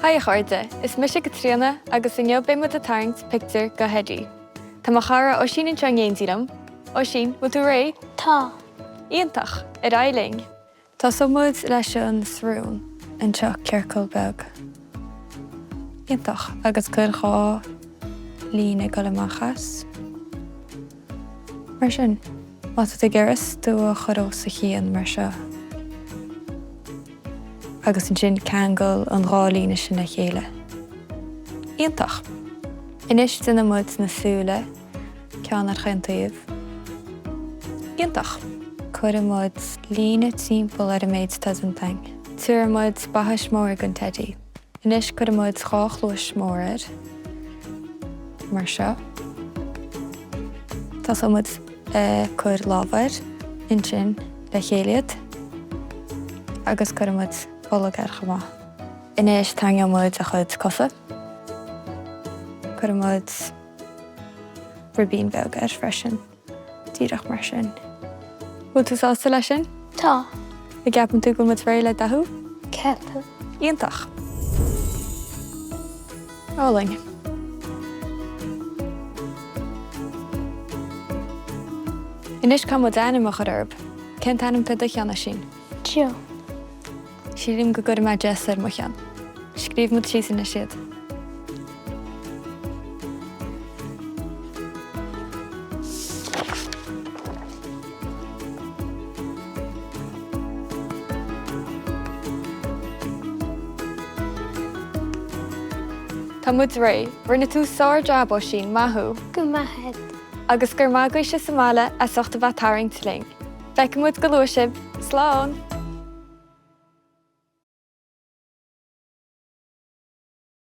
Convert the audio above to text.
Haigh a chairde, is mise Caitríona agus inniu beidh muid ag tarraingt pictiúr do theidí. Tá mo chara Oisín anseo in éindí liom. Oisín, bhfuil tú réidh? Tá. Iontach! Ar aghaidh linn! Tosóidh muid leis an srón anseo, ciorcal beag. Iontach! Agus cuir 2 líne ag dul amach as. Mar sin. Má tá tú ag iarraidh stua a chur os a chionn mar seo. Agus ansin ceangail an dhá líne sin le chéile. Iontach! Anois déanfaidh muid na súile, ceann ar chaon taobh. Iontach! Cuirfidh muid líne timpeall ar an méid atá déanta againn. Tabharfaidh muid baithis mór don teidí. Anois cuirfidh muid 2 chluais mhór air, mar seo. Tosóidh muid ag cur lámha air, ansin le chéile iad agus cuirfidh muid bolg air chomh maith. Anois tarraingeoidh muid a chuid cosa. Cuirfidh muid ribín beag air freisin, díreach mar sin. Bhfuil tú sásta leis sin? Tá. An gceapann tú go bhfuil muid réidh le dathú? Ceapaim. Iontach! Álainn. Anois caithfidh muid ainm a chur orthu. Cén t-ainm atá ar do cheann, Oisín? Joe. Sílim go gcuirfidh mé Jess ar mo cheann. Scríobh muid síos anois iad. Tá muid réidh. Rinne tú sár-jab, Oisín. Maith thú. Go raibh maith agat. Agus go raibh maith agaibhse sa mbaile as ucht a bheith ag tarraingt linn. Feicfidh muid go luath sibh. Slán!